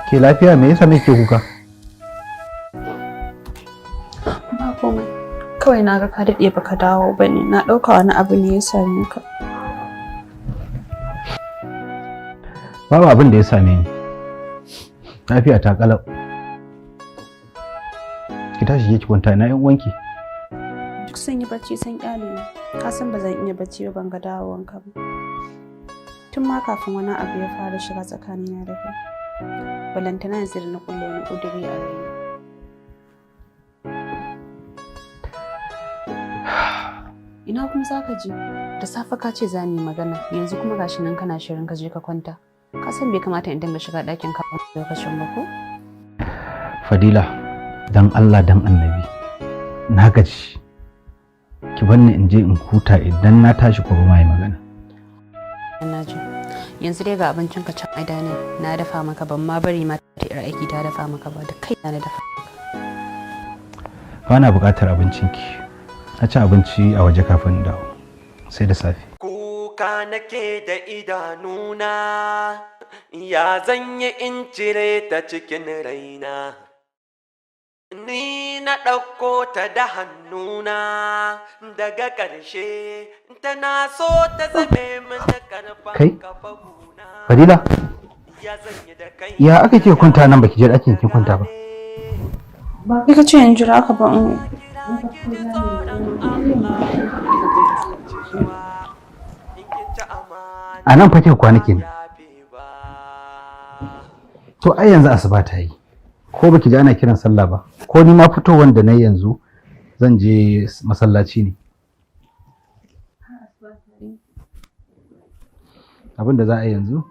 Ke lafiya, me yasa muke kuka? Ba komai. Kawai na ga ka daɗe baka dawo ba ne. Na ɗauka wani abu ne ya same ka. Babu abin da ya same ni. Lafiya ta kalau. Ki tashi je ki kwanta, ina yan uwanki? Duk sun yi bacci sun kyale ni. Ka san ba zan iya bacci ba ban ga dawowanka ba. Tun ma kafin wani abu ya fara shiga tsakanina da kai. Balantana yanzu da na kulle wani ƙuduri a raina. Ina kuma za ka je? Da safe ka ce za mu yi magana, yanzu kuma gashi nan kana shirin ka je ka kwanta. Ka san bai kamata in dinga shiga ɗakin ka a lokacin ba ko? Fadila, dan Allah dan Annabi, na gaji. Ki bar ni in je in huta, idan na tashi ko ma yi magana. Na ji. Yanzu dai ga abincin ka can a dining na dafa maka, ban ma bari ma ta yar aiki ta dafa maka ba, da kai na dafa maka. Ba na buƙatar abincinki. Na ci abinci a waje kafin in dawo. Sai da safe. Kuka nake da idanuna, ya zan yi in cire ta cikin raina. Ni na ɗauko ta da hannuna, daga ƙarshe tana so ta zame mini karfan Kai? kafafuna. Fadila, Ya zan yi da kai? ya aka ke kwanta nan, baki je ɗakin kin kwanta ba? Ba kai ka ce in jira ka ba in Ki ji tsoron Allah, cewa in kin ci amana A nan fa kika kwana kenan. yafe ba. To ai yanzu asuba ta yi. Ko baki ji ana kiran sallah ba? Ko ni ma fitowar da na yi yanzu zan je masallaci ne. Abin da za a yi yanzu,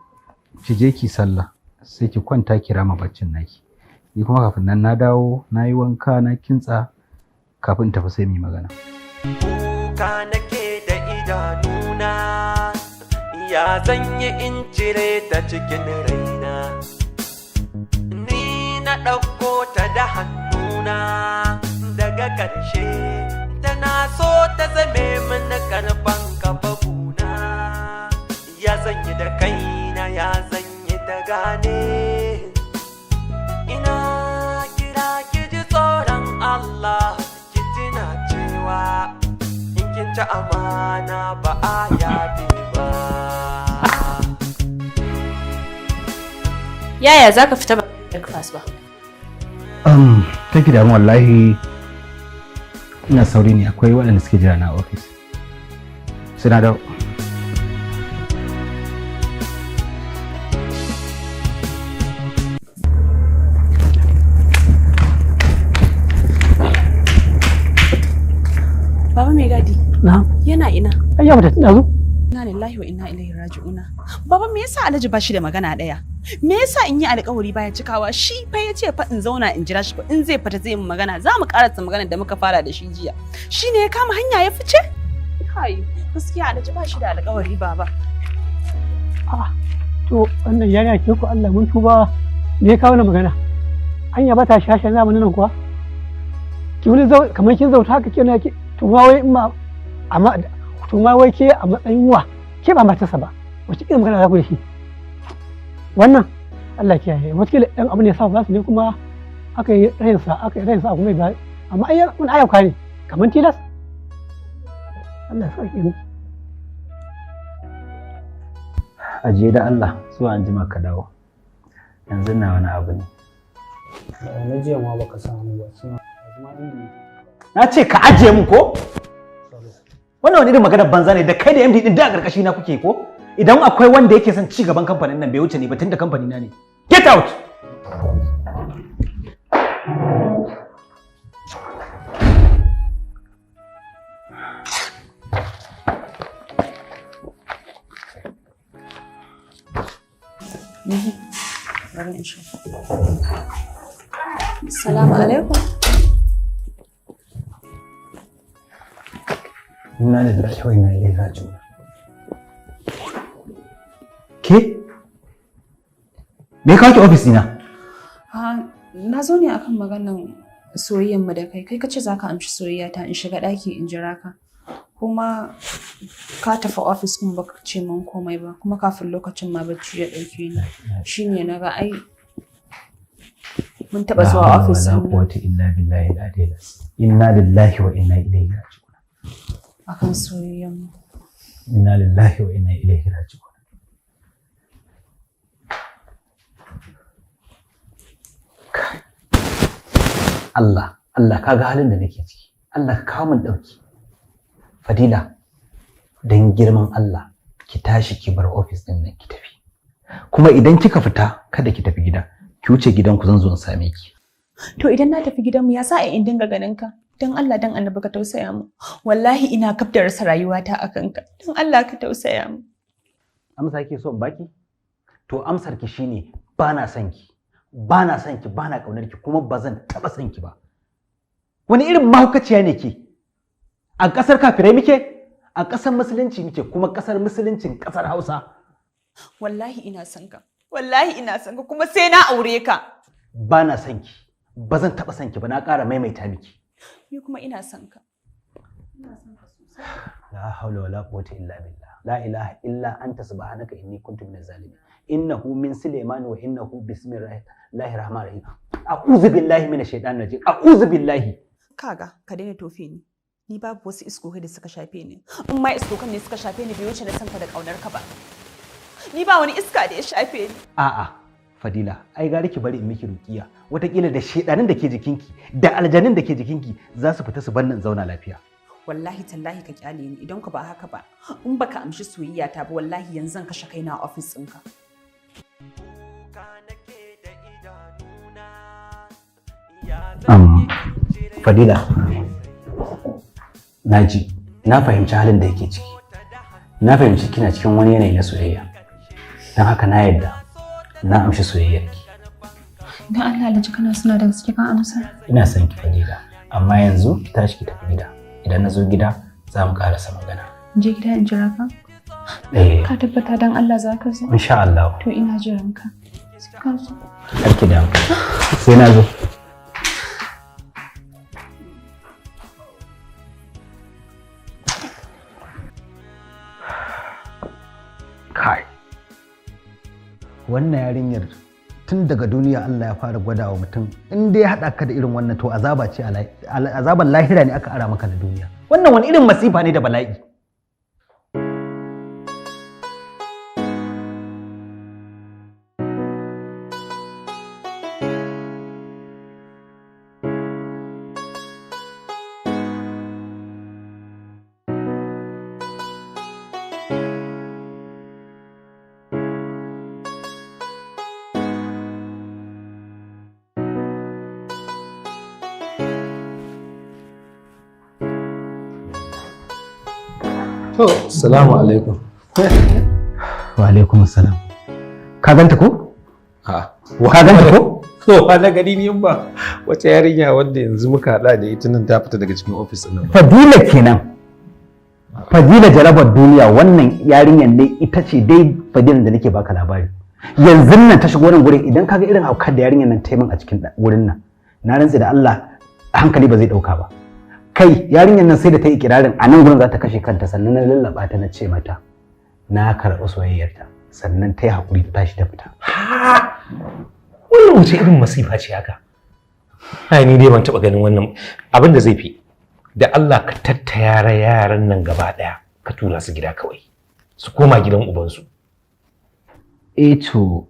ki je ki sallah, sai ki kwanta ki rama baccin naki. Ni kuma kafin nan na dawo, na yi wanka, na kintsa, kafin in tafi sai mu yi magana. Kuka nake da idanuna, ya zan yi in cire ta cikin raina. Ni na ɗauko ta da hannuna, daga ƙarshe tana so ta zame mini karfan kafafuna. Ya zan yi da kaina, ya zan yi ta gane? Ina kira ki ji tsoron Allah, ki tuna cewa in kin ci amana ba a yafe ba. Yaya za ka fita ba breakfast ba? Kake damu, wallahi ina sauri ne, akwai waɗanda suke jira na a ofis. Sai na dawo. Baba mai gadi Na, yana ina? Ai ya fita tun ɗazu. Inna lillahi wa inna ilaihi raji'una. Baba, me yasa Alhaji ba shi da magana ɗaya? Me yasa in yi alƙawari baya cikawa? Shi fa ya ce fa in zauna in jira shi fa in zai fita zai min magana. Za mu karasa magana da muka fara da shi jiya. Shi ne ya kama hanya ya fice? Kai, gaskiya Alhaji ba shi da alƙawari, baba. A'a, to wannan yarinya ke ku Allah mun tuba, me ya kawo na magana? Anya ba ta shashen zamanin nan kuwa? Ki wani zau kamar kin zauta haka kina ki to ma wai in ma amma to ma wai ke a matsayin wa, ke ba matarsa ba, wace irin magana za ku yi da shi? Wannan Allah kiyaye, wataƙila ɗan abu ne ya sa ba su ne kuma aka yi rayinsa aka yi rayinsa kuma ba, amma ai wani ayyuka ne kamar tilas. Allah ya sauke mu. Ajiye da Allah zuwa an jima ka dawo. Yanzu na wani abu ne. Na jiya ma baka samu ba, suna ma inda Na ce ka ajiye mun ko? Wannan wani irin maganar banza ne da kai da MD din da a karkashi na kuke ko? Idan akwai wanda yake son ci gaban kamfanin nan bai wuce ni ba, tunda kamfani na ne. Get out! Bari in shiga. Assalamu alaikum. Inna lillahi wa inna ilaihi raji'un. Ke? Me ya kawo ki ofis dina? Ah, na zo ne akan maganan soyayyar mu da kai. Kai kace zaka amshi soyayya ta, in shiga ɗaki in jira ka. Kuma ka tafi ofis kuma baka ce min komai ba, kuma kafin lokacin ma bacci ya ɗauke ni. Shine na ga ai Mun taɓa zuwa ofis La ɗin nan quwwata illa billahi al-aliyyil azim. Inna lillahi wa inna ilaihi raji'un. akan soyayyen mu. Inna lillahi wa inna ilaihi raji'un. Kai. Allah, Allah kaga halin da nake ciki. Allah ka kawo min dauki. Fadila, dan girman Allah, ki tashi ki bar ofis din nan ki tafi. Kuma idan kika fita, kada ki tafi gida. Ki wuce gidanku, zan zo in same ki. To idan na tafi gidanmu ya sa in dinga ganin ka? Dan Allah dan Annabi ka tausaya mu. Wallahi ina kaf da rasa rayuwata a kanka. Dan Allah ka tausaya mu. Amsa kike so in baki? To amsar ki shine ba na son ki. Ba na son ki, ba na kaunar ki, kuma ba zan taba son ki ba. Wani irin mahaukaciya ne ke? A ƙasar kafirai muke? A ƙasar musulunci muke, kuma ƙasar musuluncin ƙasar Hausa. Wallahi ina son ka. Wallahi ina son ka kuma sai na aure ka. Ba na son ki. Ba zan taba son ki ba, na ƙara maimaita miki. Ni kuma ina son ka. La haula wala quwwata illa billah. La ilaha illa anta subhanaka inni kuntu minaz zalimin. Innahu min Sulaiman wa innahu bismillahir rahmanir rahim. A'udhu billahi minash shaitanir rajim. A'udhu billahi. Kaga ka daina tofe ni. Ni babu wasu iskokai da suka shafe ni. In ma iskokan ne suka shafe ni, bai wuce na son ka da kaunar ka ba. Ni ba wani iska da ya shafe ni. A'a, Fadila, ai gari ki bari in miki ruqiya. Wataƙila da shedanin da ke jikinki da aljanin da ke jikinki za su fita su bar in zauna lafiya. Wallahi tallahi ka kyale ni, idan ka ba haka ba, in baka amshi soyayya ta ba, wallahi yanzu zan kashe kaina a ofis ɗinka. Kuka nake da idanuna, ya zan yi in cire Fadila, na ji, na fahimci halin da yake ciki. Na fahimci kina cikin wani yanayi na soyayya. Don haka na yarda, na amshi soyayyarki. Dan Allah Alhaji, kana suna da gaske kan amsa? Ina son ki, Fadila, amma yanzu ki tashi ki tafi gida. Idan na zo gida za mu karasa magana. Je gida in jira ka? Eh, Ka tabbata dan Allah za ka zo? insha Allah. To ina jiran ka. Sai ka zo. Kar ki damu. Sai na zo. Kai. Wannan yarinyar tun daga duniya Allah ya fara gwada wa mutum in dai ya haɗa ka da irin wannan, to azaba ce, azaban lahira ne aka ara maka na duniya. Wannan wani irin masifa ne da bala'i. To, salamu alaikum. Wa alaikum salam. Ka ganta ko? A, Ka ganta ko? wa na gani ni in ba wata yarinya wanda yanzu muka haɗa da ita nan ta fita daga cikin ofis ɗin nan ba. Fadila kenan. Fadila jarabar duniya, wannan yarinyar ne, ita ce dai Fadilan da nake baka labari. Yanzu nan ta shigo nan gurin, idan kaga irin haukar da yarinyar nan ta yi min a cikin wurin nan, na rantse da Allah hankali ba zai dauka ba. Kai, yarinyar nan sai da ta yi ikirarin a nan gurin za ta kashe kanta, sannan na lallaba ta na ce mata na karɓi soyayyarta, sannan ta yi haƙuri ta tashi ta fita. Ha! Wannan wace irin masifa ce haka? Ai ni dai ban taɓa ganin wannan abin da zai fi. Da Allah ka tattayara yaran nan gaba ɗaya ka tura su gida kawai. Su koma gidan ubansu. Eh to,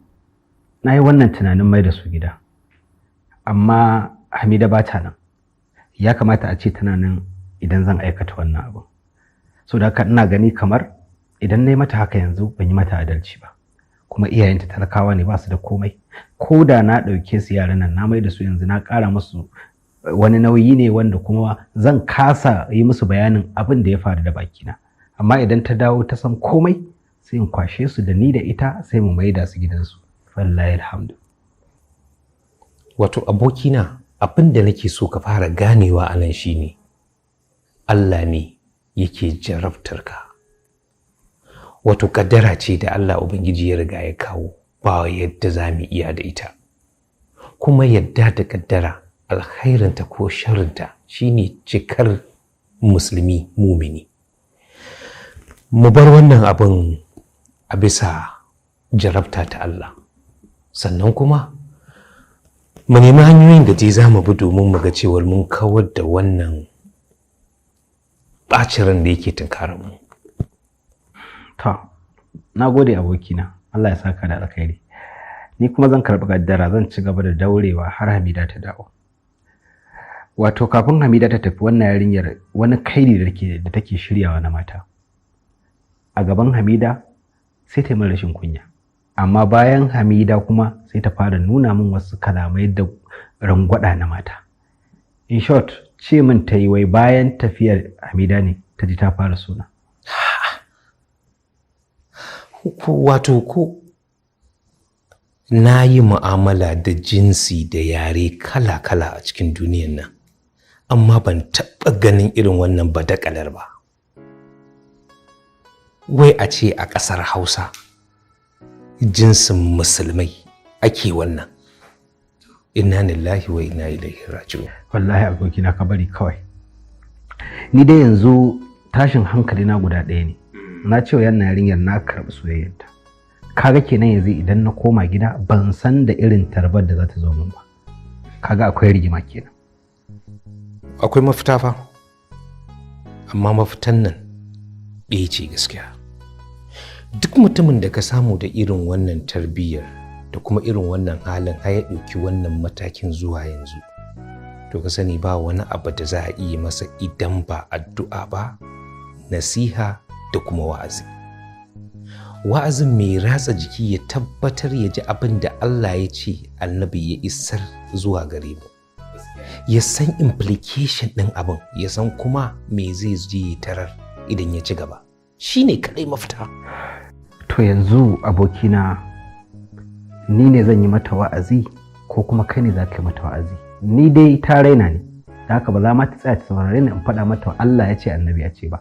na yi wannan tunanin mai da su gida. Amma Hamida ba ta nan. Ya kamata a ce tana nan idan zan aikata wannan abin. So da haka ina gani kamar idan na yi mata haka yanzu ban yi mata adalci ba. Kuma iyayenta talakawa ne, ba su da komai. Ko da na ɗauke su yaran nan na mai da su yanzu, na ƙara musu wani nauyi ne wanda kuma zan kasa yi musu bayanin abin da ya faru da bakina. Amma idan ta dawo ta san komai, sai in kwashe su da ni da ita sai mu maida su gidansu. Wallahi alhamdu. Wato abokina, abin da nake so ka fara ganewa a nan shine Allah ne yake jarabtar ka. Wato kaddara ce da Allah Ubangiji ya riga ya kawo, ba yadda za mu iya da ita. Kuma yadda da kaddara, alkhairinta ko sharrinta, shine cikar musulmi mumini. Mu bar wannan abin a bisa jarabta ta Allah. Sannan kuma Mu nemi hanyoyin da dai za mu bi domin mu ga cewar mun kawar da wannan ɓacin ran da yake tunkarar mu. To, na gode abokina, Allah ya saka da alkhairi. Ni kuma zan karɓi kaddara, zan ci gaba da daurewa har Hamida ta dawo. Wato kafin Hamida ta tafi, wannan yarinyar wani kaidi da take shiryawa na mata. A gaban Hamida sai ta yi min rashin kunya. Amma bayan Hamida kuma sai ta fara nuna min wasu kalamai da rangwada na mata. In short, ce min ta yi wai bayan tafiyar Hamida ne ta ji ta fara suna. Wato ko na yi mu'amala da jinsi da yare kala-kala a cikin duniyan nan, amma ban taɓa ganin irin wannan badakalar ba. Wai a ce a ƙasar Hausa, jinsin musulmai, ake wannan. Inna lillahi wa inna ilaihi raji'un. Wallahi abokina, ka bari kawai. Ni dai yanzu tashin hankali na guda ɗaya ne. Na ce wa yan yarinyar na karɓi soyayyarta. Kaga kenan yanzu idan na koma gida ban san da irin tarbar da za ta zo min ba. Kaga akwai rigima kenan. Akwai mafita fa, amma mafitan nan ɗaya ce gaskiya. Duk mutumin da ka samu da irin wannan tarbiyyar da kuma irin wannan halin har ya ɗauki wannan matakin zuwa yanzu, to ka sani ba wani abu da za a iya masa idan ba addu'a ba, nasiha da kuma wa'azi. Wa'azin mai ratsa jiki, ya tabbatar ya ji abin da Allah ya ce, annabi ya isar zuwa gare mu, ya san implication ɗin abin, ya san kuma me zai je ya tarar idan ya ci gaba. Shine kaɗai mafita. To yanzu abokina, ni ne zan yi mata wa'azi ko kuma kai ne za ka yi mata wa'azi? Ni dai ta raina ne, da haka ba za ma ta tsaya ta saurare ni in faɗa mata Allah ya ce, annabi ya ce ba.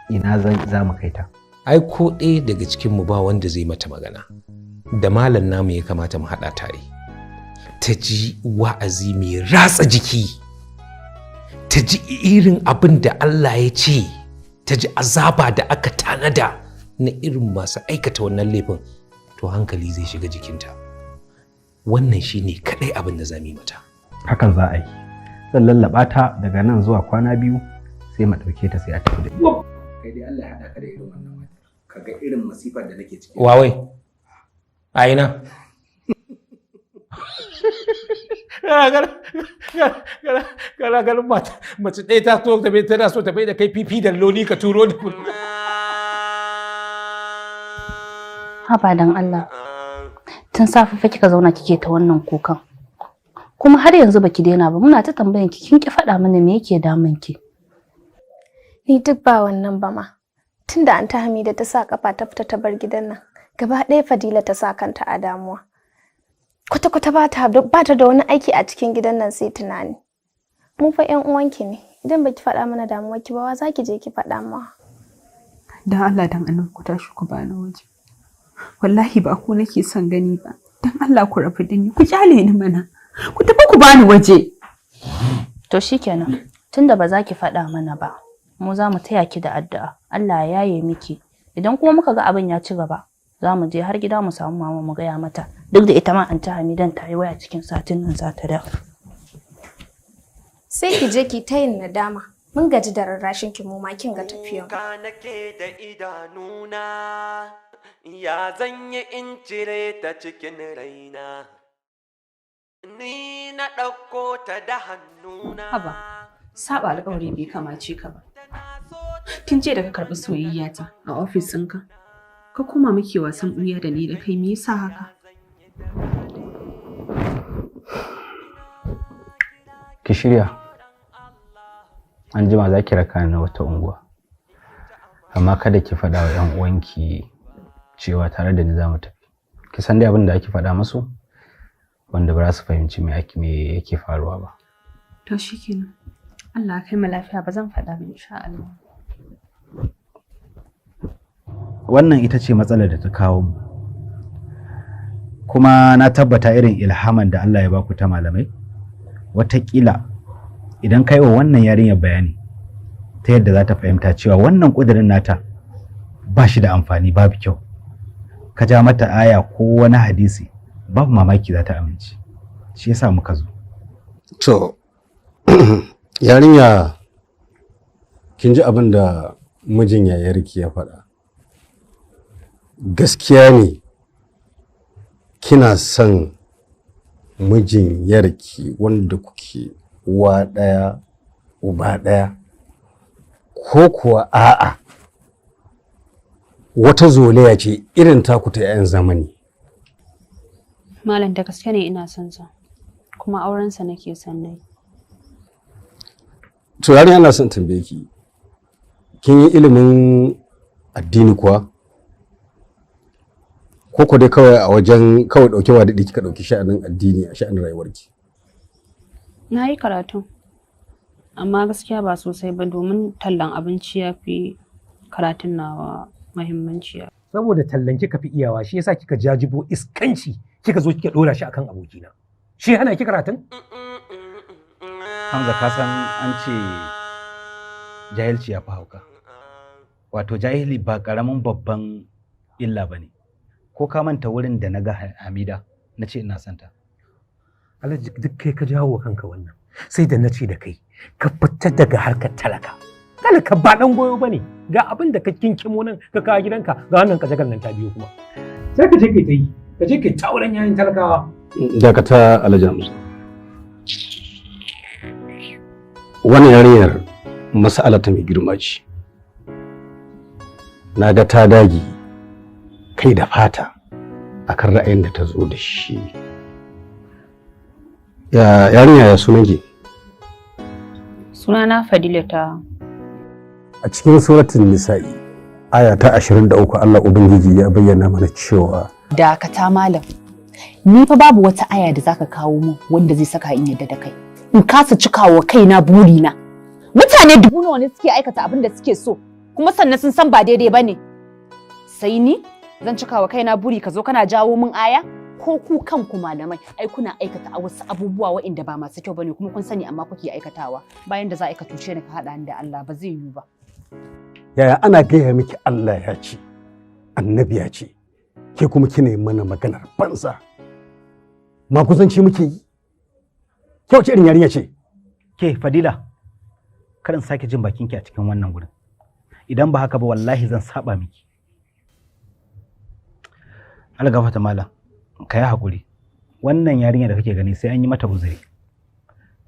Ina za mu kai ta? Ai ko ɗaya daga cikinmu ba wanda zai mata magana. Da malam namu ya kamata mu haɗa tare, ta ji wa'azi mai ratsa jiki, ta ji irin abin da Allah ya ce, ta ji azaba da aka tanada na irin masu aikata wannan laifin, to hankali zai shiga jikinta. Wannan shine kaɗai abin da za mu yi mata. Hakan za a yi. Zan lallaba ta daga nan zuwa kwana 2, sai mu ɗauke ta sai a tafi da Kai dai Allah ya haɗa ka da irin wannan matar, ka ga irin masifar da nake ciki. Wawai, a ina? Kana ganin mace ɗaya ta so ta tana so ta bai da kai fifi da loli ka turo ni. Haba dan Allah. Tun safe fa kika zauna kike ta wannan kukan. Kuma har yanzu baki daina ba. Muna ta tambayan ki, kin ki faɗa mana me yake damun ki. Ni duk ba wannan ba ma. Tunda Anta Hamida ta sa kafa ta fita ta bar gidan nan, gaba ɗaya Fadila ta sa kanta a damuwa. Kwata-kwata ba ta da wani aiki a cikin gidan nan sai tunani. Mu fa ƴan uwanki ne. Idan baki faɗa mana damuwarki ba, wa za ki je ki faɗa ma? Dan Allah dan Annabi ku tashi ku bani waje. Wallahi ba ku nake son gani ba. Dan Allah ku rabu da ni, ku kyale ni mana. Ku tafi ku bani waje. To shikenan, tunda ba za ki faɗa mana ba, mu za mu taya ki da addu'a. Allah ya yaye miki. Idan kuma muka ga abin ya ci gaba, za mu je har gida mu samu mama mu gaya mata. Duk da ita ma Anta Hamidan ta yi waya, cikin satin nan za ta dawo. Sai ki je ki ta yin nadama. Mun gaji da rarrashin ki, mu ma kin ga tafiyan. Kuka nake da idanuna, ya zan yi in cire ta cikin raina? Ni na ɗauko ta da hannuna. Haba, saba alƙawari bai kamace ka ba. Tun jiya da ka karɓi soyayya ta a ofis ɗinka, ka koma muke wasan ɓuya da ni da kai, me yasa haka? Ki shirya, an jima za ki raka ni na wata unguwa, amma kada ki faɗa wa 'yan uwanki cewa tare da ni za mu tafi. Ki san dai abin da ake faɗa musu wanda ba za su fahimci me yake faruwa ba. To shikenan. Allah kai mu lafiya, ba zan faɗa ba insha Allah. Wannan ita ce matsalar da ta kawo mu, kuma na tabbata irin ilhaman da Allah ya baku ta malamai, watakila idan kai wa wannan yarinyar bayani ta yadda za ta fahimta cewa wannan ƙudurin nata ba shi da amfani, babu kyau, ka ja mata aya ko wani hadisi, babu mamaki za ta amince. Shi yasa muka zo. To, yarinya, kin ji abin da mijin yayarki ya faɗa. Gaskiya ne kina son mijin yarki wanda kuke uwa ɗaya uba ɗaya, ko kuwa a'a, wata zolaya ce irin taku ta 'yan zamani? Malam, da gaske ne ina son sa, kuma aurensa nake son nayi. To yarinya, ana son tambaye ki, kin yi ilimin addini kuwa, ko ko dai kawai a wajen kawai ɗauke wa daɗi kika ɗauki sha'anin addini a sha'anin rayuwarki? Na yi karatu, amma gaskiya ba sosai ba, domin tallan abinci ya fi karatun nawa muhimmanci. Saboda tallan kika fi iyawa, shi yasa kika jajibo iskanci kika zo kika dora shi akan abokina. Shi hana ki karatun? Hamza, ka san an ce jahilci ya fi hauka. Wato jahili ba karamin babban illa ba ne. Ko ka manta wurin da na ga Hamida na ce ina santa? Alhaji, duk kai ka jawo wa kanka wannan. Sai da na ce da kai ka fita daga harkar talaka. Talaka ba dan goyo bane. Ga abin da ka kinkimo nan ka kawo gidanka, ga wannan kajagar nan ta biyo kuma. Sai ka je kai ta yi, ka je kai ta auren yayin talakawa. Dakata, Alhaji Hamza. Wannan yarinyar mas'ala ta mai girma ce. Na ga ta dage kai da fata akan ra'ayin da ta zo da shi. Ya yarinya, ya sunan ki? Sunana Fadila ta. A cikin Suratul Nisa'i, aya ta 23, Allah Ubangiji ya bayyana mana cewa Dakata malam. Ni fa babu wata aya da zaka kawo min wanda zai saka in yadda da kai. In kasa cikawa kaina burina. Mutane dubu nawa ne suke aikata abin da suke so, kuma sannan sun san ba daidai bane. Sai ni zan cikawa kaina buri, ka zo kana jawo min aya? Ko ku kanku malamai ai kuna aikata a wasu abubuwa waɗanda ba masu kyau bane, kuma kun sani amma kuke aikatawa. Bayan da za a ka cuce ni ka haɗa ni da Allah, ba zai yiwu ba. Yaya ana gaya miki Allah ya ce, Annabi ya ce, ke kuma kina yi mana maganar banza? Maguzanci muke yi? Ke wace irin yarinya ce? Ke Fadila, kar in sake jin bakinki a cikin wannan gurin. Idan ba haka ba, wallahi zan saba miki. Allah gafarta malam, ka yi haƙuri. Wannan yarinya da kake gani sai an yi mata uzuri.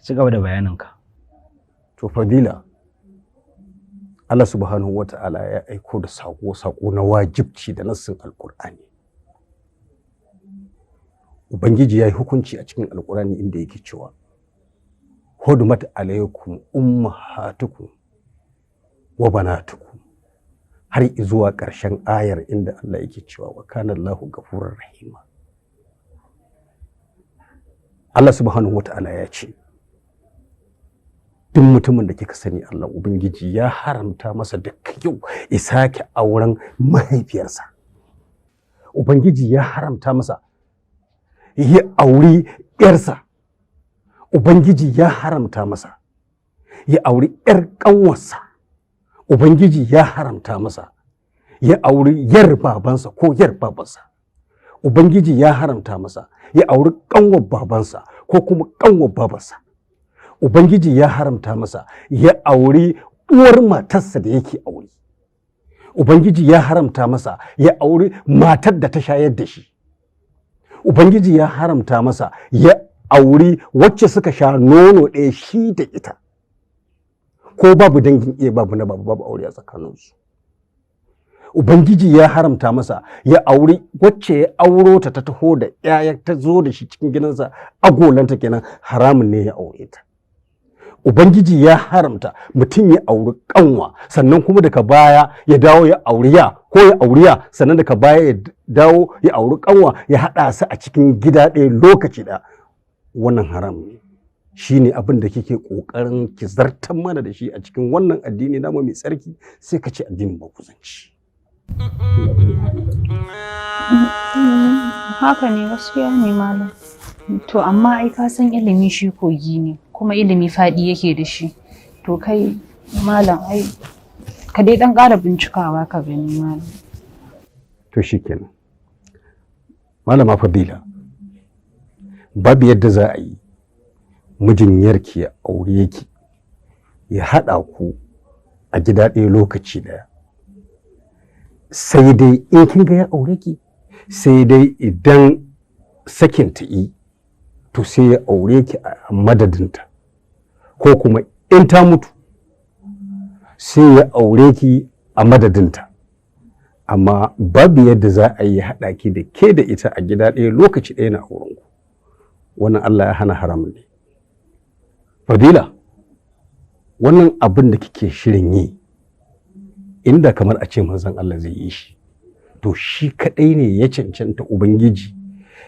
Ci gaba da bayaninka. To Fadila, Allah Subhanahu wa Ta'ala ya aiko da sako na wajibci da nassin Alkur'ani. Ubangiji ya yi hukunci a cikin Alkur'ani inda yake cewa: "Hurrimat alaikum ummahatukum wa banatukum", har zuwa ƙarshen ayar inda Allah yake cewa: "Wa kana Allahu gafurur rahima." Allah Subhanahu wa Ta'ala ya ce duk mutumin da kika sani, Allah Ubangiji ya haramta masa da yau ya sake auren mahaifiyarsa. Ubangiji ya haramta masa ya auri ‘yarsa. Ubangiji ya haramta masa ya auri ‘yar ƙanwarsa. Ubangiji ya haramta masa ya auri yar babansa ko yar babansa. Ubangiji ya haramta masa ya auri ƙanwar babansa ko kuma ƙanwar babarsa. Ubangiji ya haramta masa ya auri uwar matarsa da yake aure. Ubangiji ya haramta masa ya auri matar da ta shayar da shi. Ubangiji ya haramta masa ya auri wacce suka sha nono ɗaya shi da ita, ko babu dangin iya, babu na babu, babu aure a tsakaninsu. Ubangiji ya haramta masa ya auri wacce ya auro ta, ta taho da 'ya, ta zo da shi cikin gidansa, agolanta kenan, haramun ne ya aure ta. Ubangiji ya haramta mutum ya auri kanwa, sannan kuma daga baya ya dawo ya auri ya, ko ya auri ya, sannan daga baya ya dawo ya auri kanwa, ya haɗa su a cikin gida ɗaya lokaci ɗaya. Wannan haram ne. Shine abin da kike ƙoƙarin ki zartar mana da shi a cikin wannan addini namu mai tsarki, sai ka ce addinin maguzanci. Haka ne, gaskiya ne malam. To amma ai ka san ilimi shi kogi ne, kuma ilimi faɗi yake da shi. To kai malam, ai ka dai ɗan ƙara bincikawa ka gani, malam. To shikenan, Malama Fadila. Babu yadda za a yi mijin yarki ya aure ki ya haɗa ku a gida ɗaya lokaci ɗaya, sai dai in kin ga ya aure ki, sai dai idan sakin ta yi, to sai ya aure ki a madadinta, ko kuma in ta mutu sai ya aure ki a madadinta. Amma babu yadda za a yi haɗa ki da ke da ita a gida ɗaya lokaci ɗaya na auren ku. Wannan Allah ya hana, haramun ne. Fadila, wannan abin da kike shirin yi, inda kamar a ce manzon Allah zai yi shi, to shi kaɗai ne ya cancanta Ubangiji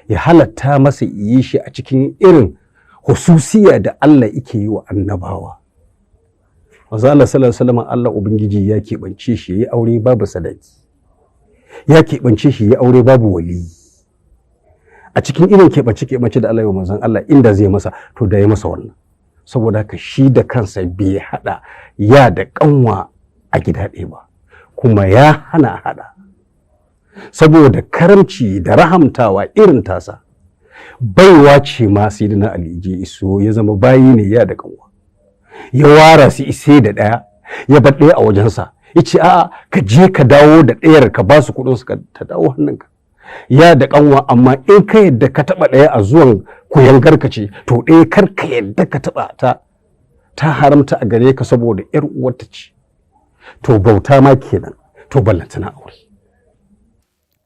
ya halatta masa yi shi a cikin irin hususiya da Allah yake yi wa annabawa. Manzon Allah sallallahu alaihi wasallam, Allah Ubangiji ya keɓance shi yayi aure babu sadaki, ya keɓance shi yayi aure babu wali. A cikin irin keɓance keɓance da Allah ya manzon Allah, inda zai masa, to da ya masa wannan. Saboda haka shi da kansa bai haɗa ya da ƙanwa a gida ɗaya ba, kuma ya hana haɗa saboda karamci da rahamtawa irin tasa. Baiwa ce ma Sayyidina Ali je iso ya zama bayi ne ya da kanwa, ya wara su ise da ɗaya, ya bar ɗaya a wajensa, ya ce a'a, ka je ka dawo da ɗayar, ka ba su kuɗin su ta dawo hannunka, ya da kanwa. Amma in ka yadda ka taɓa ɗaya a zuwan kuyangar ka ce, to ɗaya kar ka yadda ka taɓa ta, ta haramta a gare ka saboda ƴar uwarta ce. To bauta ma kenan, to ballantana aure.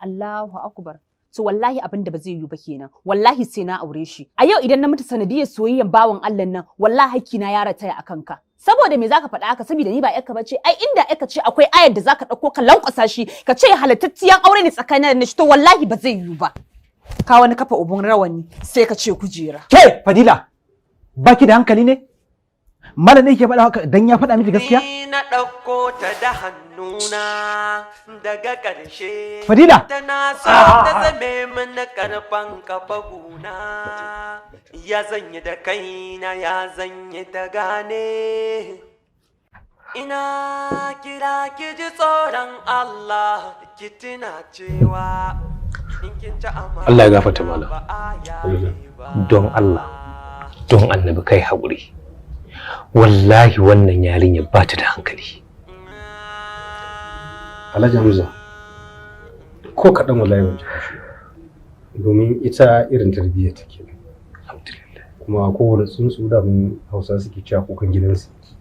Allahu akbar. To wallahi abin da ba zai yiwu ba kenan. Wallahi sai na aure shi. A yau idan na mutu sanadiyar soyayyan bawan Allah nan, wallahi hakkina ya rataya a kanka. Saboda me zaka faɗa haka? Saboda ni ba yarka bace? Ai inda yarka ce, akwai ayar da zaka ɗauko ka lankwasa shi ka ce halattacciyan aure ne tsakanin da shi. To wallahi ba zai yiwu ba. Ka wani kafa ubun rawani sai ka ce kujera. Ke Fadila, baki da hankali ne? Malam ne yake faɗa haka dan ya faɗa miki gaskiya? Ni na ɗauko ta da hannuna, daga ƙarshe Fadila! tana so ta zame mini karfan kafa guna. Ya zanyi da kaina, ya zanyi ta gane. Ina kira ki ji tsoron Allah, ki tuna cewa in kin ci amana Allah ya gafarta malam. ba a yaye ba. Don Allah, don Annabi, kai haƙuri. Wallahi wannan yarinya ba ta da hankali. Alhaji Hamza, ko kaɗan wallahi ban ji haushi ba. Domin ita irin tarbiyya take. Alhamdulillah. Kuma kowane tsuntsu da mun Hausa suke cewa kukan gidansu yake.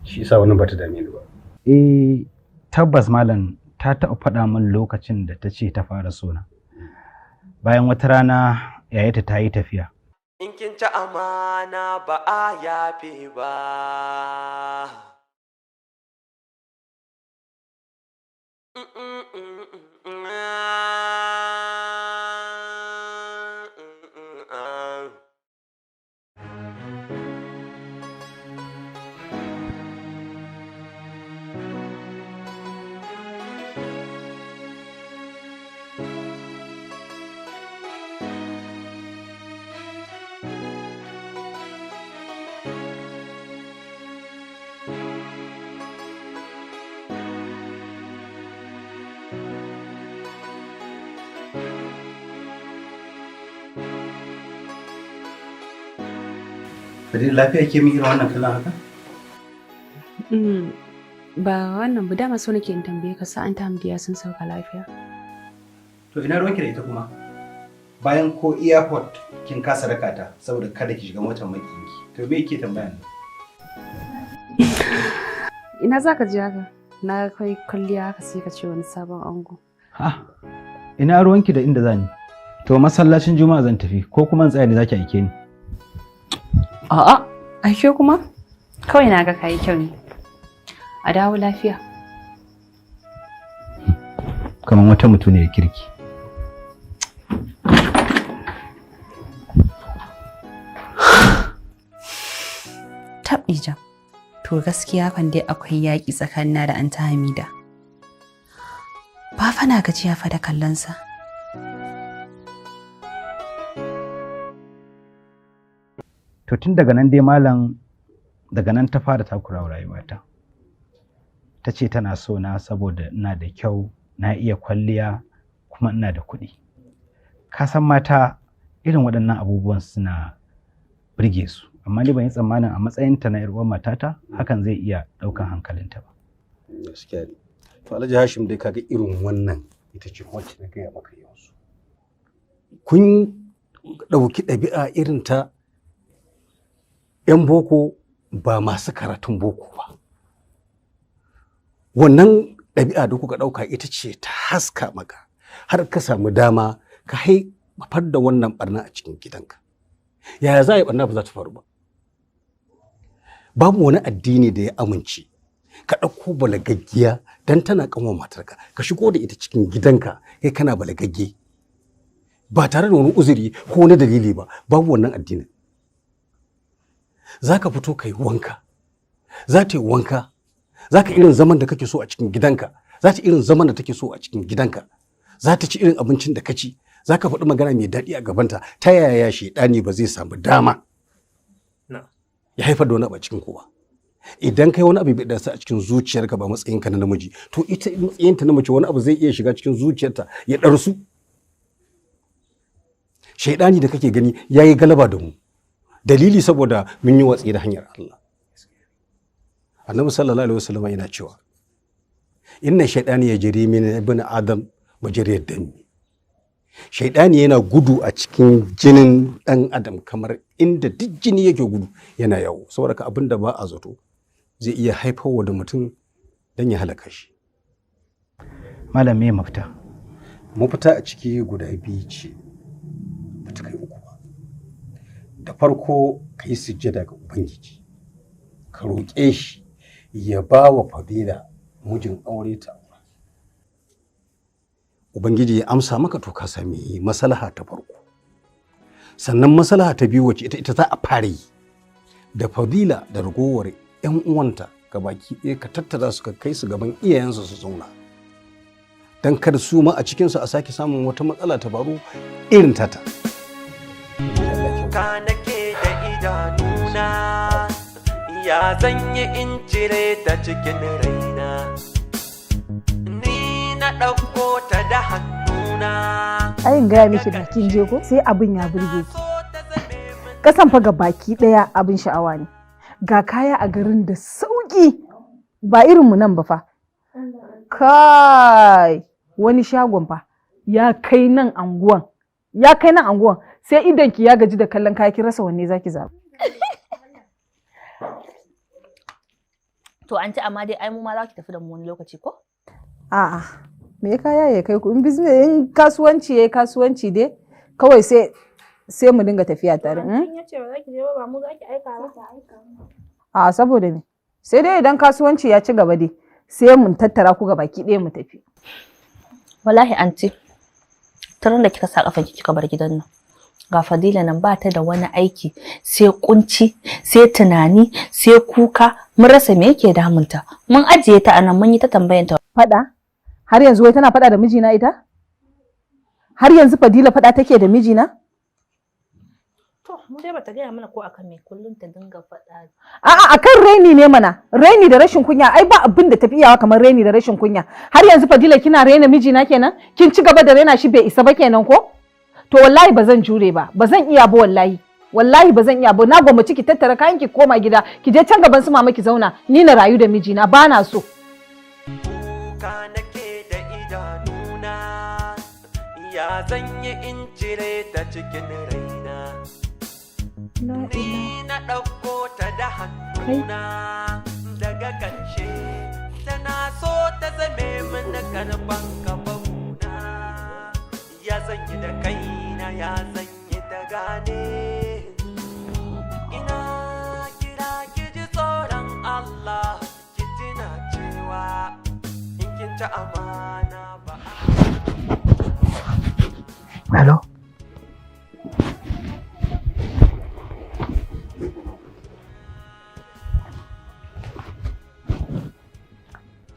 Shi yasa wannan bata dame ni ba. Eh, tabbas malam ta taɓa faɗa min lokacin da ta ce ta fara sona. Bayan wata rana yayata ta yi tafiya. In kin ci amana ba a yafe ba. Fadila, lafiya ke min irin wannan kallon haka? Ba wannan ba, dama so nake in tambaye ka sa'an ta Hamdiya sun sauka lafiya. To ina ruwanki da ita kuma? Bayan ko airport kin kasa raka ta saboda kada ki shiga motar makiyinki. To me yake tambaya ne? Ina za ka je haka? Na kai kwalliya haka sai ka ce wani sabon ango. Ha, ina ruwanki da inda zani? To masallacin Juma'a zan tafi, ko kuma in tsaya ne zaki aike ni? A'a, aike kuma? Kawai na ga kayi kyau ne. A dawo lafiya. Kamar wata mutuniyar kirki. Tabɗija. To gaskiya kan dai akwai yaƙi tsakanina da Anta Hamida. Ba fa na gajiya fa da kallonsa. To tun daga nan dai malam, daga nan ta fara takurawa rayuwata. Ta ce tana so na saboda ina da kyau, na iya kwalliya, kuma ina da kuɗi. Ka san mata Irin waɗannan abubuwan suna birge su, amma ni ban yi tsammanin a matsayinta na 'yar uwar matata hakan zai iya ɗaukan hankalinta ba. Gaskiya ne. To Alhaji Hashim, dai kaga irin wannan ita ce wacce na gaya maka yanzu. Kun ɗauki ɗabi'a irin ta 'yan boko ba masu karatun boko ba. Wannan ɗabi'a da kuka ɗauka ita ce ta haska maka har ka samu dama ka haifar da wannan barna a cikin gidanka. Yaya za a yi barna ba za ta faru ba? Babu wani addini da ya amince ka ɗauko balagaggiya don tana kanwa matarka ka shigo da ita cikin gidanka, kai kana balagagge, ba tare da wani uzuri ko wani dalili ba. Babu wannan addinin. Za ka fito ka yi wanka, za ta yi wanka, za ka irin zaman da kake so a cikin gidanka, za ta irin zaman da take so a cikin gidanka, za ta ci irin abincin da ka ci, za ka faɗi magana mai daɗi a gabanta. Ta yaya shaidani ba zai samu dama ya haifar da wani abu a cikin ku ba? Idan kai wani abu bai darsa a cikin zuciyarka ba, matsayinka na namiji, to ita matsayinta na mace wani abu zai iya shiga cikin zuciyarta ya ɗarsu. Shaidani da kake gani ya yi galaba da mu, dalili saboda mun yi watsi da hanyar Allah. Annabi sallallahu alaihi wasallam yana cewa inna shaidani ya jiri min ibn adam majriyad dami. Shaidani yana gudu a cikin jinin dan adam kamar inda duk jini yake gudu, yana yawo. Saboda ka abin da ba a zato zai iya haifarwa da mutum dan ya halaka shi. Malam, me mafita? Mafita a ciki guda biyu ce, ba ta kai uku ba. Da farko, ka yi sujjada ga Ubangiji, ka roƙe shi ya ba wa Fadila mijin aure ta aura. Ubangiji ya amsa maka, to ka sami maslaha ta farko. Sannan maslaha ta biyu, wacce ita za a fara yi, da Fadila da ragowar 'yan uwanta ga baki ɗaya ka tattara su ka kai su gaban iyayensu su zauna, don kada su ma a cikinsu a sake samun wata matsala ta faru irin tata. Kuka nake da idanuna, ya zan yi in cire ta cikin raina? Ni na ɗauko ta da hannuna. Ayin gaya miki, da kin je ko sai abin ya burge ki. Kasan fa ga baki daya abin sha'awa ne. Ga kaya a garin da sauki, ba irin mu nan ba fa. Kai, wani shagon fa ya kai nan anguwan, ya kai nan anguwan, sai idan ki ya gaji da kallon kaya ki rasa wanne zaki zaba. To anti, amma dai ai mu ma za ki tafi da mu wani lokaci ko? A'a, me kaya ya kai ku? In business, in kasuwanci yayi kasuwanci dai kawai sai mu dinga tafiya tare. In yace ba za ki je ba, ba mu za ki aika ba. A saboda me? Sai dai idan kasuwanci ya ci gaba dai sai mun tattara ku baki ɗaya mu tafi. Wallahi anti, tun da kika sa kafa kika bar gidan nan, ga Fadila nan ba ta da wani aiki sai kunci, sai tunani, sai kuka. Mun rasa me yake damunta. Mun ajiye ta anan mun yi ta tambayanta. Fada? Har yanzu wai tana fada da mijina ita? Har yanzu Fadila fada take da mijina? To, mu dai bata gaya mana ko akan me kullum ta dinga faɗa. A'a, akan raini ne mana. Raini da rashin kunya, ai ba abin da tafi iyawa kamar raini da rashin kunya. Har yanzu Fadila kina raina mijina kenan? Kin ci gaba da raina shi, bai isa ba kenan ko? To wallahi ba zan jure ba, ba zan iya ba wallahi. Wallahi ba zan iya ba. Na gwammaci ki tattara kayan ki koma gida, ki je can gaban su mama ki zauna, ni na rayu da mijina, ba na so. Kuka nake da idanuna, ya zan yi in cire ta cikin raina? Ni na ɗauko ta da hannuna, daga ƙarshe tana so ta zame mini karfan kafafuna. Ya zan yi da kaina? Ya zan yi ta gane? Ina kira ki ji tsoron Allah, ki tuna cewa in kin ci amana ba. Hello?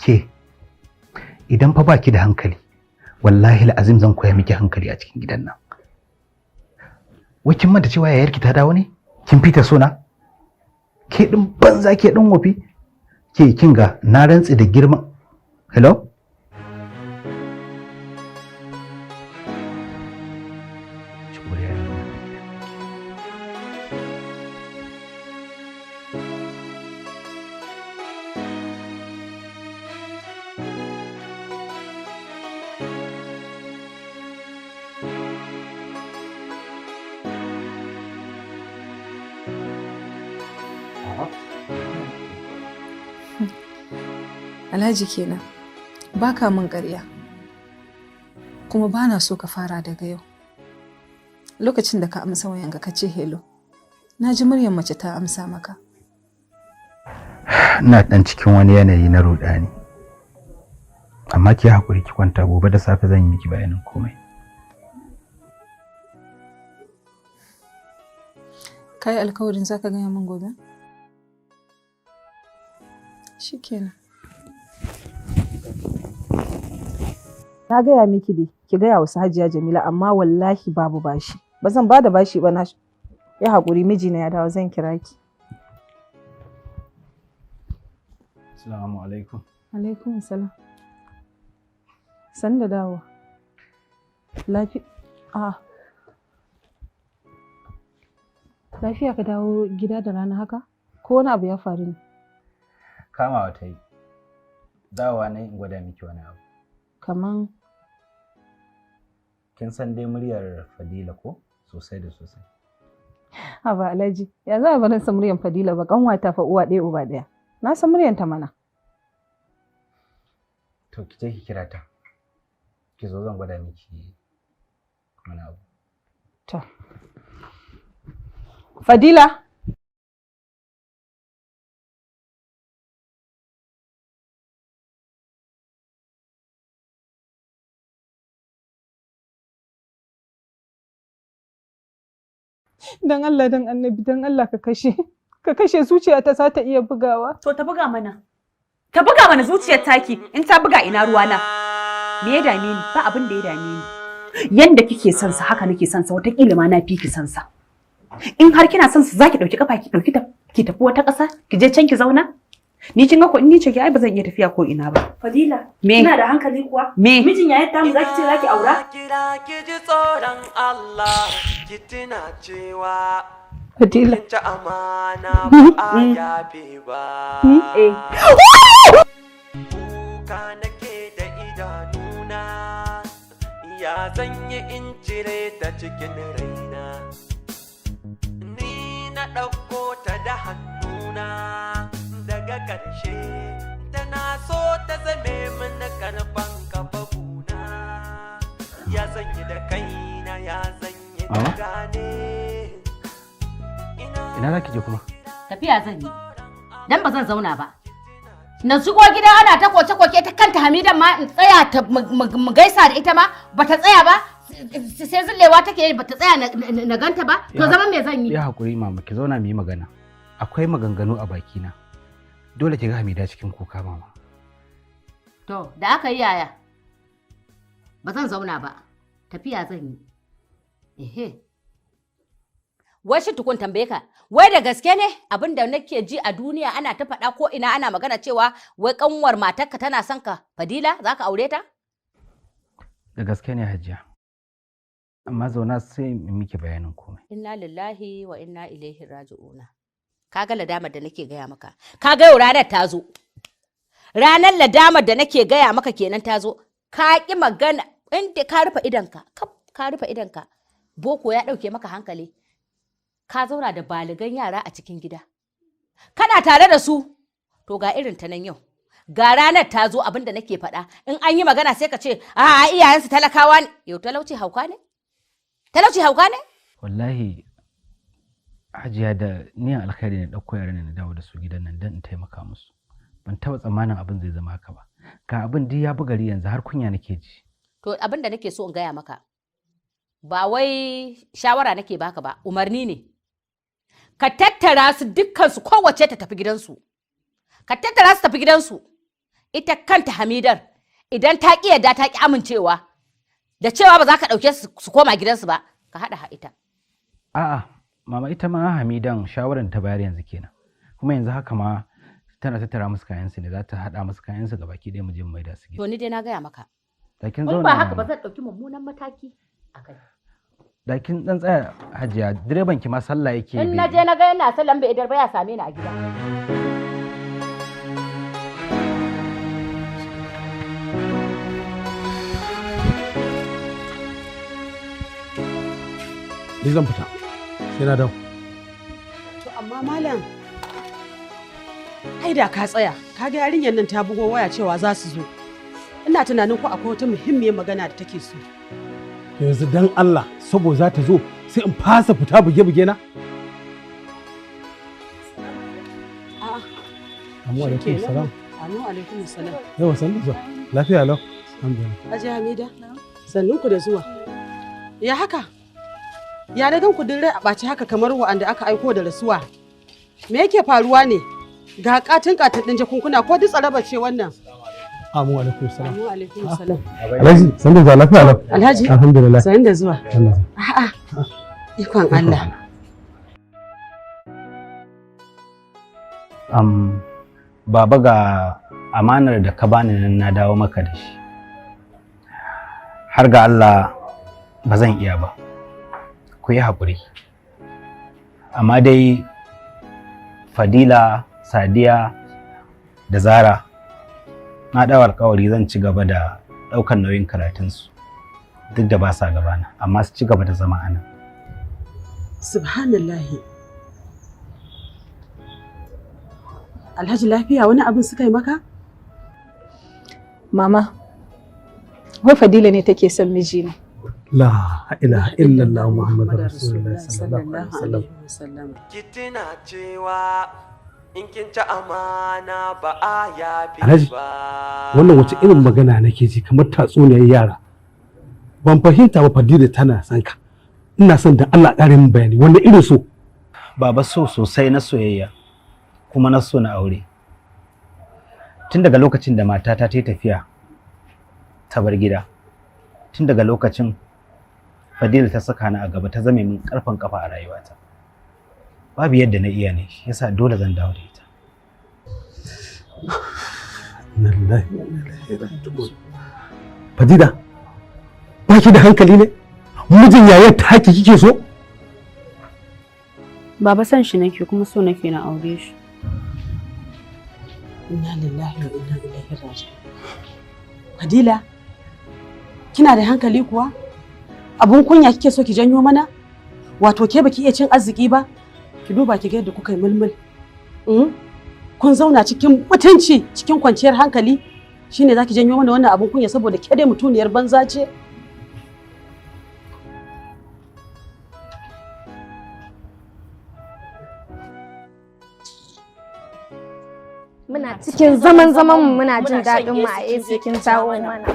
Ke, idan fa baki da hankali, wallahi azim zan koya miki hankali a cikin gidan nan. Wai kin manta cewa yayarki ta dawo ne? Kin fita sona? Ke din banza, ke din wofi? Ke, kin ga, na rantsi da girman. Hello? Alhaji kenan, baka min ƙarya. Kuma ba na so ka fara daga yau. Lokacin da ka amsa wayanka ka ce hello, na ji muryar mace ta amsa maka. Ina ɗan cikin wani yanayi na ruɗani. Amma ki haƙuri ki kwanta, gobe da safe zan yi miki bayanin komai. Ka yi alkawarin za ka gaya min gobe? Shikenan. Na gaya miki dai, ki gaya wa Hajiya Jamila, amma wallahi babu bashi. Ba zan bada bashi ba. Na ya haƙuri, mijina ya dawo, zan kira ki. Assalamu alaikum. Alaikum salam. San da dawo. Lafiya. A. Lafiya ka dawo gida da rana haka? Ko wani abu ya faru ne? Kamawa ta yi. Dawowa na in gwada miki wani abu. Kaman? Kin san dai muryar Fadila ko? Sosai da sosai. Haba Alhaji, ya za a barin san muryar Fadila ba, kanwata fa, uwa ɗaya uba ɗaya. Na san muryar ta mana. To ki je ki kira ta. Ki zo zan gwada miki wani abu. To. Fadila. Dan Allah, dan Annabi, dan Allah ka kashe. Ka kashe, zuciyata za ta iya bugawa. To ta buga mana. Ta buga mana zuciyar taki, in ta buga ina ruwana. Me ya dame ni? Ba abin da ya dame ni. Yanda kike son sa haka nake son sa, wataƙila ma na fi ki son sa. In har kina son sa, zaki dauki kafa ki dauki ki tafi wata ƙasa, ki je can ki zauna? Ni kin ga ko in ni ce ki, ai ba zan iya tafiya ko ina ba. Fadila, Me? kina da hankali kuwa? Me? Mijin yayin tamu zaki ce zaki aura? Kira ki ji tsoron Allah, ki tuna cewa Fadila. kin ci amana ba a yafe ba. Eh. Kuka nake da idanuna, ya zan yi in cire ta cikin raina. Ni na ɗauko ta da hannuna, daga ƙarshe tana so ta zame mini karfan kafafuna. Ya zan yi da kaina, ya zan yi da Mama? gane. Ina za ki je kuma? Tafiya zan yi, dan ba zan zauna ba. Na shigo gida ana ta koke-koke, ta kanta Hamidan ma in tsaya ta mu gaisa da ita ma bata tsaya ba, sai zillewa take yi, bata tsaya na ganta ba. To zaman me zan yi? Ya haƙuri mama, ki zauna mu yi magana. Akwai maganganu a bakina. Dole ki ga Hamida cikin kuka, mama. To da aka yi yaya? Ba zan zauna ba, tafiya zan yi. Ehe. Wai shi tukun tambaye ka, wai da gaske ne abin da nake ji a duniya ana ta faɗa ko ina ana magana cewa wai kanwar matarka tana son ka, Fadila, za ka aure ta? Da gaske ne, Hajiya. Amma zauna sai in miki bayanin komai. Inna lillahi wa inna ilaihi raji'una. Ka ga ladamar da nake gaya maka. Ka ga yau ranar ta zo. Ranar ladamar da nake gaya maka kenan ta zo. Ka ƙi magana inda ka rufe idonka, ka rufe idonka. Boko ya ɗauke maka hankali. Ka zauna da baligan yara a cikin gida. Kana tare da su. To ga irin ta nan yau. Ga ranar ta zo, abin da nake faɗa. In an yi magana sai ka ce, a iyayensu talakawa ne. Yau talauci hauka ne? Talauci hauka ne? Wallahi Hajiya, da niyan alkhairi na ɗauko yaran nan na dawo da su gidan nan don in taimaka musu. Ban taɓa tsammanin abin zai zama haka ba. Ga abin duk ya gari yanzu, har kunya nake ji. To abin da nake so in gaya maka, ba wai shawara nake baka ba, umarni ne. Ka tattara su dukkansu, kowace ta tafi gidansu. Ka tattara su tafi gidansu. Ita kanta Hamidar, idan ta ƙi yarda, ta ƙi amincewa da cewa ba za ka ɗauke su su koma gidansu ba, ka haɗa ha ita. A'a, mama, ita ma Hamidan shawaran ta bayar yanzu kenan. Kuma yanzu haka ma tana tattara musu kayansu ne, za ta haɗa musu kayansu gabaki ɗaya mu je mu maida su gida. To ni dai na gaya maka. Da kin In zauna ba haka ba mama. zan ɗauki mummunan mataki a kai. Da kin dan tsaya, Hajiya, direban ki ma sallah yake. In na je na ga yana sallan bai idar ba, ya same ni a gida. Ni zan fita, sai na dawo. To amma malam, Ai da ka tsaya, ka ga yarinyar nan ta bugo waya cewa za su zo. Ina tunanin ko akwai wata muhimmiyar magana da take so. Yanzu dan Allah, saboda za ta zo sai in fasa fita buge-buge na? A'a. Amu alaikum salam. Amu alaikum salam. Yawa san zuwa. Lafiya lau. Alhamdulillah. Hajiya Hamida, sannun ku da zuwa. Ya haka? Ya na gan ku duk rai a ɓaci haka kamar wa'anda aka aiko da rasuwa. Me yake faruwa ne? Ga katin katin ɗin jakunkuna ko duk tsaraba ce wannan? Amu alaikum salam. Amu alaikum salam. Alhaji, san da zuwa lafiya lau. Alhaji? Alhamdulillah. Sannu da zuwa. A'a. Ikon Allah. Baba, ga amanar da ka bani nan na dawo maka da shi. Har ga Allah ba zan iya ba. Ku yi haƙuri. Amma dai Fadila, Sadiya da Zara na ɗau alƙawari zan ci gaba da ɗaukar nauyin karatunsu duk da ba sa gabana, amma su ci gaba da zama a nan. Subhanallahi. Alhaji, lafiya wani abin suka yi maka? Mama, wai Fadila ne take son mijina. La ilaha illallah Muhammadur Rasulullah sallallahu alaihi wasallam. Ki tuna cewa in kin ci amana ba a yafe Alhaji, ba. wannan wace irin magana nake ji kamar tatsuniyar yara. Ban fahimta ba, Fadila tana son ka. Ina son da Allah ƙara min bayani wanda irin so. Baba, so sosai na soyayya kuma na so na aure. Tun daga lokacin da matata ta yi tafiya ta bar gida, tun daga lokacin Fadila ta saka ni a gaba, ta zame min karfan kafa a rayuwata. Babu yadda na iya ne, shi yasa dole zan dawo da ita. Inna lillahi wa inna ilaihi raji'un. Fadila, ba ki da hankali ne? Mijin yayar taki kike so? Baba, son shi nake kuma so nake na aure shi. Inna lillahi wa inna ilaihi raji'un. Fadila, kina da hankali kuwa? Abun kunya kike so ki janyo mana? Wato ke baki iya cin arziki ba? Ki duba ki ga yadda kuka yi mulmul. Kun zauna cikin mutunci, cikin kwanciyar hankali, shine zaki janyo mana wannan abun kunya saboda ke dai mutuniyar banza ce? Muna cikin zaman zaman mu muna jin daɗin mu a AC, kin jawo mana.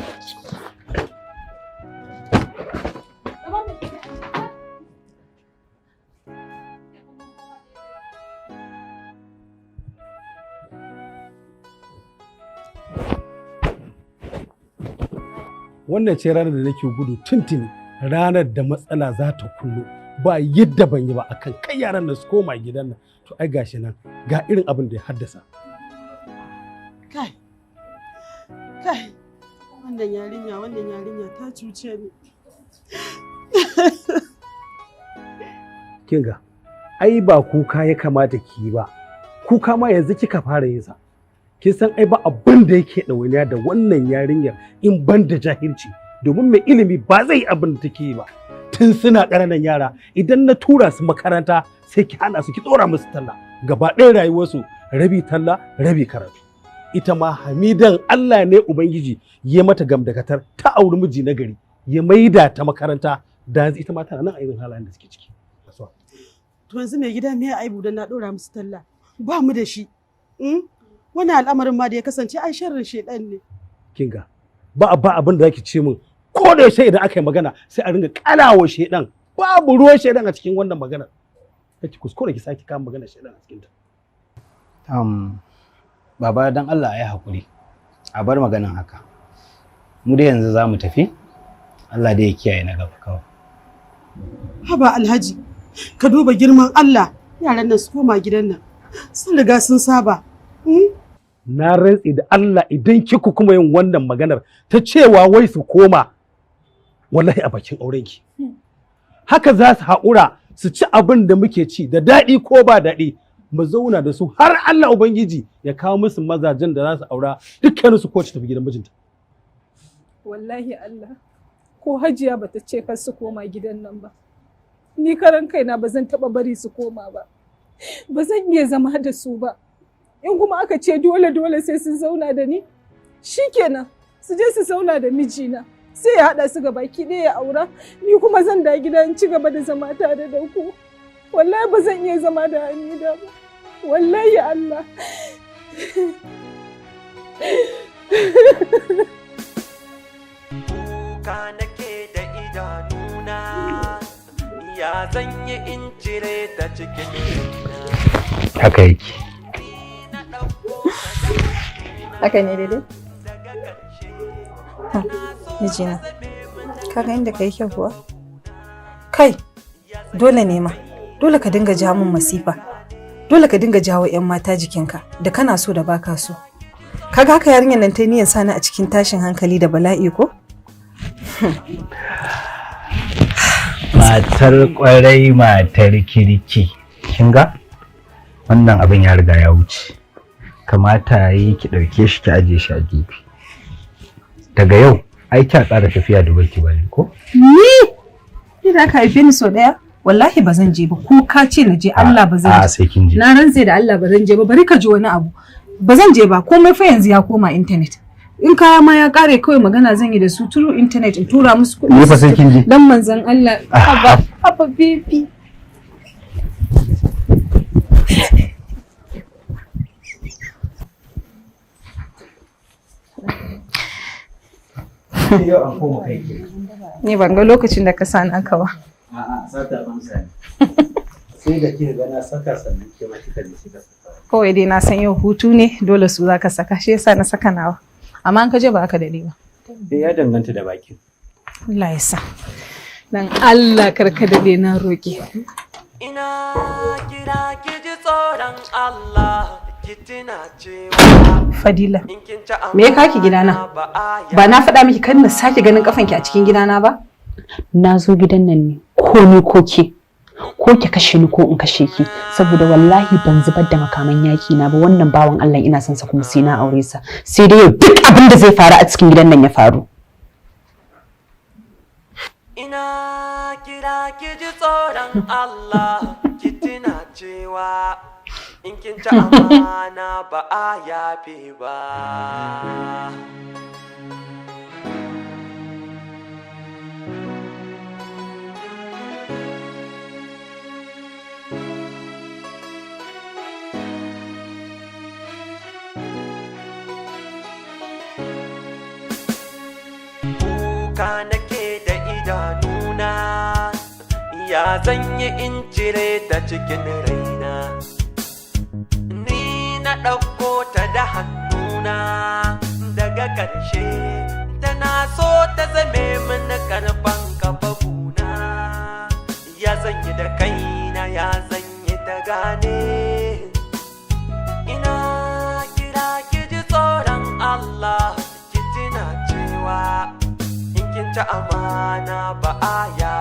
Wannan ce ranar da nake gudu tuntuni, ranar da matsala za ta kullo. Ba yadda ban yi ba akan kai yaran da su koma gidan nan. To ai gashi nan ga irin abin da ya haddasa. Kai, kai, wannan yarinya, wannan yarinya ta cuce ni. Kinga, ai ba kuka ya kamata ki yi ba. Kuka ma yanzu kika fara yin sa. Kin san ai ba abin da yake ɗawainiya da wannan yarinyar in ban da jahilci, domin mai ilimi ba zai yi abin da take yi ba. Tun suna ƙananan yara idan na tura su makaranta sai ki hana su, ki ɗora musu talla. Gaba ɗaya rayuwarsu rabi talla rabi karatu. Ita ma Hamidan, Allah ne Ubangiji ya mata gamdakatar ta auri miji na gari ya maida ta makaranta, da yanzu ita ma tana nan a irin halayen da suke ciki. To yanzu mai gida, me aibu dan na ɗora musu talla? Ba mu da shi. Wannan al'amarin ma da ya kasance ai sharrin shedan ne. Kinga, ba abin da zaki ce min, ko da yaushe idan aka yi magana sai a ringa kalawa shedan. Babu ruwan shedan a cikin wannan magana. Kake kuskure ki sake kama magana shedan a cikin ta. Baba, dan Allah a yi haƙuri. A bar maganan haka. Mu dai yanzu za mu tafi. Allah dai ya kiyaye na gaba kawai. Haba Alhaji, ka duba girman Allah, yaran nan su koma gidan nan. Sun riga sun saba. Na rantse da Allah idan kika kuma yin wannan maganar ta cewa wai su koma, wallahi a bakin aurenki. Haka za su haƙura su ci abin da muke ci da daɗi ko ba daɗi, mu zauna da su har Allah Ubangiji ya kawo musu mazajen da za su aura, dukkanin su kowace tafi gidan mijinta. Wallahi Allah, ko Hajiya bata ce kar su koma gidan nan ba. Ni karan kaina ba zan taɓa bari su koma ba. Ba zan iya zama da su ba. In kuma aka ce dole dole sai sun zauna da ni, shikenan su je su zauna da mijina. Sai ya haɗa su baki ɗaya ya aura, ni kuma zan da gida in ci gaba da zama tare da ku. Wallahi ba zan iya zama da Hamida ba. Wallahi Allah. Kuka nake da idanuna, ya zan yi in cire ta cikin Haka yake. Haka ne daidai? Mijina, ka ga inda ka yi kyau kuwa? Kai, dole ne ma, dole ka dinga jawo min masifa. Dole ka dinga jawo 'yan mata jikinka da kana so da baka so. Kaga haka yarinyar nan ta yi niyyar sani a cikin tashin hankali da bala'i ko? Matar kwarai, matar kirki. Kin ga? Wannan abin ya riga ya wuce. Kamata yi ki ɗauke shi ki ajiye shi a gefe. Daga yau, ai kya ƙara tafiya Dubai ki bani ko? Ni? Ni da aka haife ni sau ɗaya? Wallahi ba zan je ba, ko ka ce na je Allah ba zan A je. sai kin je. Na rantse da Allah ba zan je ba, bari ka ji wani abu. Ba zan je ba, komai fa yanzu ya koma intanet. In kaya ma ya kare kawai magana zan yi da su turu intanet in tura musu kuɗi. Ni fa sai kin je. Dan manzon Allah, haba, haba baby. Yau an koma kai ke. Ni ban ga lokacin da ka sa naka ba. A'a, sata amsa ne. Sai da kika ga na saka sannan ke ma kika je kika saka. Kawai dai na san yau hutu ne, dole su za ka saka, shi yasa na saka nawa. Amma an ka je ba ka daɗe ba. Eh, ya danganta da bakin. Allah ya sa. Dan Allah kar ka daɗe na roƙe. Ina kira ki ji tsoron Allah, ki tuna cewa Fadila, me ya kaki gidana? Ba na faɗa miki kan na sake ganin kafanki a cikin gidana ba? Na zo gidan nan ne ko ni ko ke, ko ki kashe ni ko in kashe ki, saboda wallahi ban zubar da makaman yaki na ba. Wannan bawan Allah ina son sa kuma sai na aure sa, sai dai yau duk abin da zai faru a cikin gidan nan ya faru. Ina kira ki ji tsoron Allah, ki tuna cewa in kin ci amana ba a yafe ba. Kuka nake da idanuna, ya zan yi in cire ta cikin raina. Ni na ɗauko ta da hannuna, daga ƙarshe tana so ta zame mini karfan kafafuna. Ya zan yi da kaina, ya zan yi ta gane. Ina kira ki ji tsoron Allah, ki tuna cewa in kin ci amana ba a ya